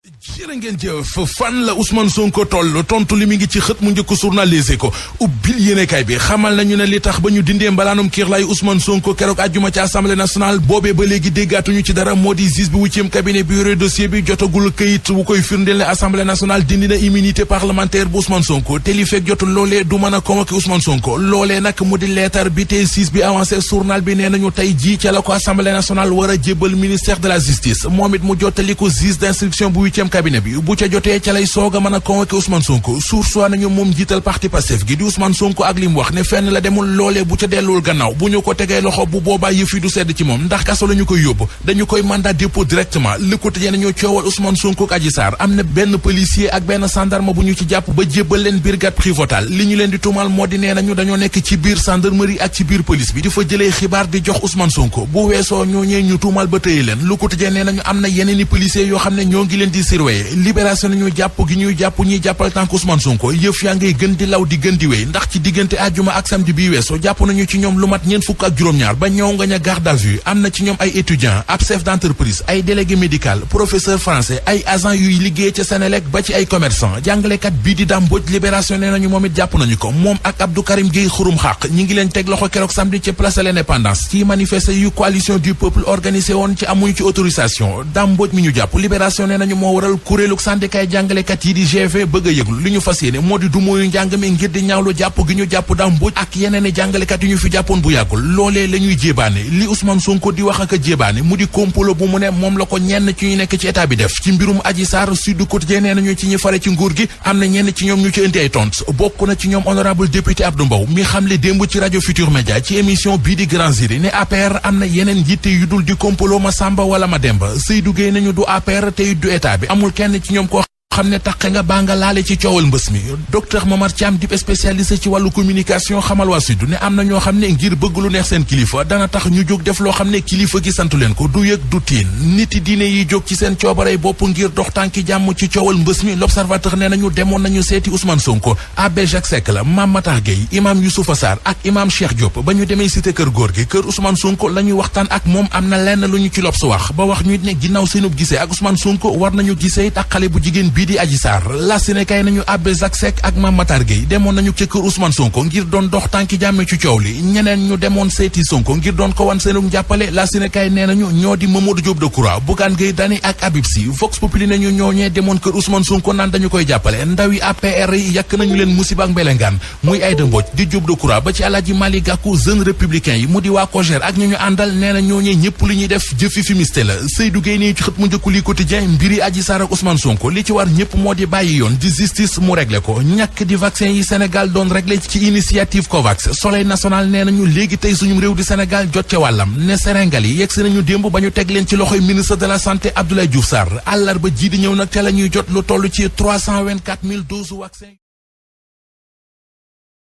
jërë ngeen jëf fan la Ousmane Sonko toll tontu li mi ngi ci xët mu njëkk journal Les Échos ubbil yéenekaay bi xamal nañu ne li tax ba ñu dindee mbalaanum kiirlaayu Ousmane Sonko keroog àjjuma ci assemblée nationale boobee ba léegi déggaatuñu ci dara moo di juge bi huitième cabinet bi yore dossier bi jotagul këyit wu koy firndeel ne assemblée nationale dindi na immunité parlementaire bu Ousmane Sonko te li fekk jotul loolee du mën a convoquer Ousmane Sonko loolee nag mu di leetar bi te juge bi avancé journal bi nee nañu tey jii ca la ko assemblée nationale war a jébbal ministère de la justice moom it mu jottali ko juge d'instruction bu huitième cabinet bi bu ca jotee ca lay soog a mën a convoquer Ousmane Sonko source nañu moom jiital parti Pastef gi di Ousmane Sonko ak li mu wax ne fenn la demul loolee bu ca delluwul gannaaw bu ñu ko tegee loxo bu boobaa yëf yi du sedd ci moom ndax kaso la ñu koy yóbbu dañu koy mandat dépôt directement Le Quotidien nañu coowal Ousmane Sonko ak Adji Sarr am na benn policier ak benn gendarme bu ñu ci jàpp ba jébbal leen brigade prévôtale li ñu leen di tuumal moo di nee nañu dañoo nekk ci biir gendarmerie ak ci biir police bi di fa jëlee xibaar di jox Ousmane Sonko bu weesoo ñooñee ñu tuumal ba tëye leen Le Quotidien nee nañu am na yeneeni policier yoo xam ne ñoo ngi leen di surveiller libération nañu jàpp gi ñuy jàpp ñiy jàppal tànk Ousmane Sonko yëf yaa ngay gën di law di gën di wéy ndax ci diggante àjjuma ak samedi bii weesoo jàpp nañu ci ñoom lu mat ñeent fukk ak juróom-ñaar ba ñëw nga ña garde à vue am na ci ñoom ay étudiants ab chef d'entreprise ay délégué médical professeur français ay agent yuy liggéey ca Sénélec ba ci ay commerçant jàngalekat bii di Dame Mbodj libération nee nañu moom it jàpp nañu ko moom ak Abdou Karim Gueye xurum xaq ñi ngi leen teg loxo keroog samedi ci place de l'Indépendance ci manifester yu coalition du peuple organisé woon ci amuñu ci autorisation Dame Mbodj mi ñu jàpp libération nee nañu moo waral kuréelu syndicat jàngalekat yi di GV bëgg a yëglu li ñu fas yéene moo di du mooyu njàng mi ngir di ñaawlu jàpp gi ñu jàpp Dame Mbodj ak yeneen i jàngalekat yi ñu fi jàppoon bu yàggul loolee la ñuy jébaane li Ousmane Sonko di wax ak a jébaane mu di complot bu mu ne moom la ko ñenn ci ñu nekk ci état bi def ci mbirum Adji Sarr Sud Quotidien nee nañu ci ñi fare ci nguur gi am na ñenn ci ñoom ñu ci indi ay tontu bokk na ci ñoom honorable député Abdou Mbow mi xamle démb ci rajo Futur Média ci émission bii di Grand Jury ne APR am na yeneen yitte yu dul di complot ma Samba wala ma Demba Seydou Gueye nañu du APR te du état bi amul kenn ci ñoom ko xam ne taqe nga baa nga laale ci coowal mbës mi docteur Momar Thiam di spécialiste ci wàllu communication xamal waa Sud ne am na ñoo xam ne ngir bëgg lu neex seen kilifa dana tax ñu jóg def loo xam ne kilifa gi santu leen ko du yëg du tiin niti diine yi jóg ci seen coobarey bopp ngir dox tànki jàmm ci coowal mbës mi l'observateur nee nañu demoon nañu seeti Ousmane Sonko abbé Jacques Seck la Mame Matar Gueye imam Youssoufa Sarr ak imam Cheikh Diop ba ñu demee cité kër góor gi kër Ousmane Sonko la ñuy waxtaan ak moom am na lenn lu ñu ci L'Obs wax ba wax ñu ne ginnaaw seenub gisee ak Ousmane Sonko war nañu gisee ak xale bu jigéen bii di Adji Sarr la Sénégal nañu abbé Jacques Seck ak Mame Matar Gueye demoon nañu ca kër Ousmane Sonko ngir doon dox tànki jàmme ci coow li ñeneen ñu demoon seeti Sonko ngir doon ko wan seenu njàppale la Sénégal nee nañu ñoo di Mamadou Diop Decroix Bougane Gueye Dany ak Habib Sy Vox Populi nañu ñooñee demoon kër Ousmane Sonko naan dañu koy jàppale ndawi APR yi yàkk nañu leen musiba ak mbelengaan muy Aïda Mbodj di Diop Decroix ba ci Alaaji Malick Gakou jeune républicain yi mu di waa COJER ak ñu àndal nee na ñooñee ñëpp li ñuy def jëfi fimiste la Seydou Gueye nii ci xët mu njëkku li quotidien mbiri Adji Sarr ak Ousmane Sonko li ci war ñëpp moo di bàyyi yoon di justice mu réglé ko ñàkk di vaccin yi Sénégal doon réglé ci initiative COVAX Soleil national nee nañu léegi tey suñu réew di Sénégal jot ca wàllam ne Sénégal yi yegg si nañu démb ba ñu teg leen ci loxoy ministre de la santé Abdoulaye Diouf Sarr àllarba ji di ñëw nag ca la ñuy jot lu toll ci 324 000 doses vaccin